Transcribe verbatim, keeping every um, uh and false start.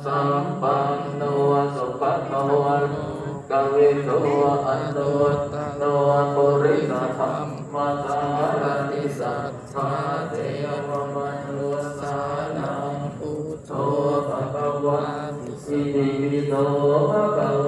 sampanno sugato lokavidū anuttaro purisadammasārathi satthā devamanussānaṃ buddho bhagavāti. Itipi so bhagavā